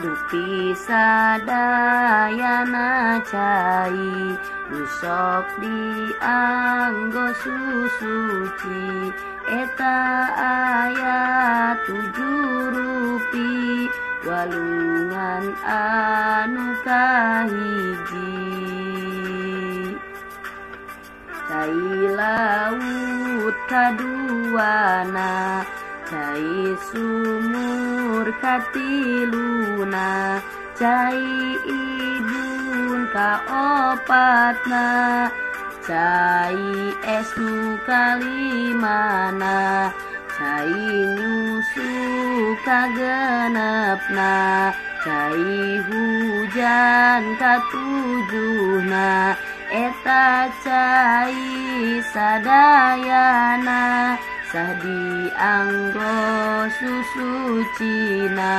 Dupi sadayana cai nu sok dianggo susuci eta aya 7 rupi walungan anu kahiji. Cai laut kaduana, cai sumur katiluna, cai ibun kaopatna, cai es nu kalimana, cai nyusu kagenepna, cai hujan katujuhna, eta cai sadayana sah dianggo susucina.